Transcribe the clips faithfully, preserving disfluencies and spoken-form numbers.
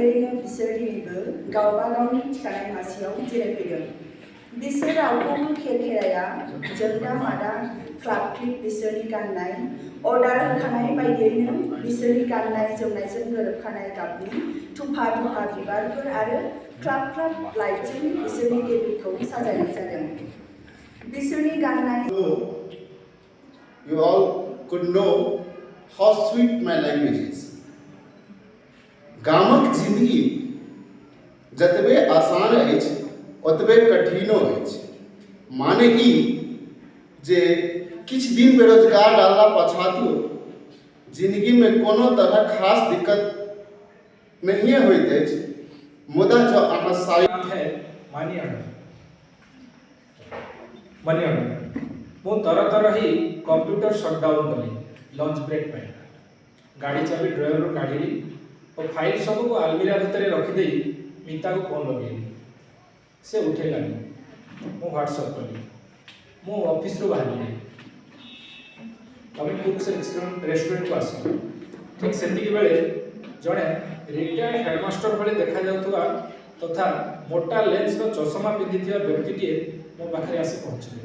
बेबायदिनो बिसोर दिनैबो गावबा गावनि थिखानाय मासियाव जिरायफैदों। बिसोर रावखौबो खेर खेराया, जोंदा मादा ख्लाब ख्लिब बिसोरनि गाननाय, अर्डार होखानाय बायदियैनो बिसोरनि गाननाय जोमनायजों गोरोबखानाय गाबनि थुफा थुफा बिबारफोर आरो ख्लाब ख्लाब लाइटजों बिसोरनि टेबोलखौ साजायनाय जादों। बिसोरनि गाननाय You all could know how sweet my language is. गामक जिंदगी जतबे आसान अछि, ओतबे कठिनो अछि। माने ई जे किछु दिन बेरोजगार रहला पछातियो जिंदगीमे कोनो तरहक खास दिक्कत नहिये होइत अछि, मुदा जँ अहाँ साइ नाम है मनी ऑर्डर। Money order. ମୁଁ ତର ତର ହେଇ କମ୍ପ୍ୟୁଟର ସଟଡାଉନ କଲି ଲଞ୍ଚ ବ୍ରେକ୍ ପାଇଁ। ଗାଡ଼ି ଚାବି ଡ୍ରୟରରୁ କାଢ଼ିଲି ଓ ଫାଇଲ୍ ସବୁକୁ ଆଲମିରା ଭିତରେ ରଖିଦେଇ ମିତାକୁ ଫୋନ୍ ଲଗେଇଲି। ସେ ଉଠେଇଲାନି। ମୁଁ ହ୍ୱାଟ୍ସଅପ୍ କଲି। ମୁଁ ଅଫିସରୁ ବାହାରିଲି। ତମେ ପୁରୁଷ ରେଷ୍ଟୁରାଣ୍ଟ ରେଷ୍ଟୁରାଣ୍ଟକୁ ଆସ। ଠିକ୍ ସେତିକି ବେଳେ ଜଣେ ରିଟାୟାର୍ଡ ହେଡମାଷ୍ଟର ଭଳି ଦେଖାଯାଉଥିବା ତଥା ମୋଟା ଲେନ୍ସର ଚଷମା ପିନ୍ଧିଥିବା ବ୍ୟକ୍ତିଟିଏ ମୋ ପାଖରେ ଆସି ପହଞ୍ଚିଲେ।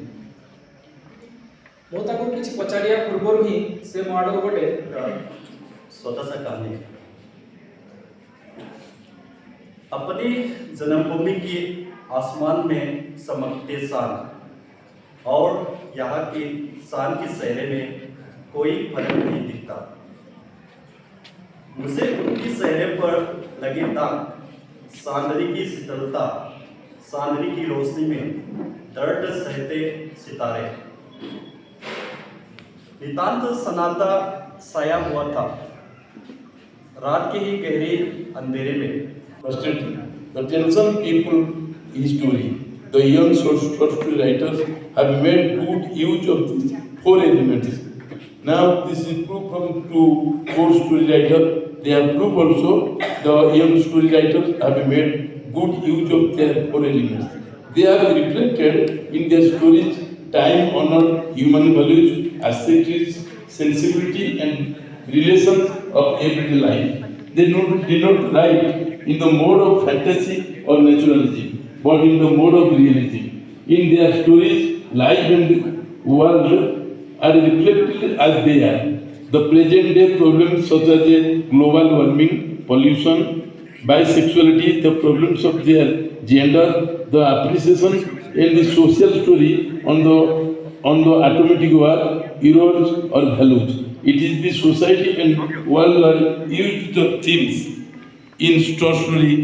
ମୁଁ ତାକୁ କିଛି ପଚାରିବା ପୂର୍ବରୁ ହିଁ ସେ ମୋ ଆଡ଼କୁ ଗୋଟେ छोटा सा कहानी। अपनी जन्मभूमि के आसमान में चमकते चांद और यहाँ के चांद के चेहरे में कोई फर्क नहीं दिखता। मुझे उनके चेहरे पर लगे दाग, चांदनी की शीतलता, चांदनी की रोशनी में दर्द सहते सितारे। नितांत सन्नाटा छाया हुआ था। रात के ही गहरे अंधेरे में First, the Tenson people history. The young short, short story writers have made good use of these four elements. Now, this is proof from two four story writers. They have proof also. The young story writers have made good use of their four elements. They have reflected in their stories time honored human values, ascetics, sensibility, and relations of everyday life. They not, did not write in the mode of fantasy or naturalism, but in the mode of realism. In their stories, life and the world are reflected as they are. The present day problems such as a global warming, pollution, bisexuality, the problems of their gender, the appreciation and the social story on the on the atomic war erodes or values. It is the society and world are used the themes in short story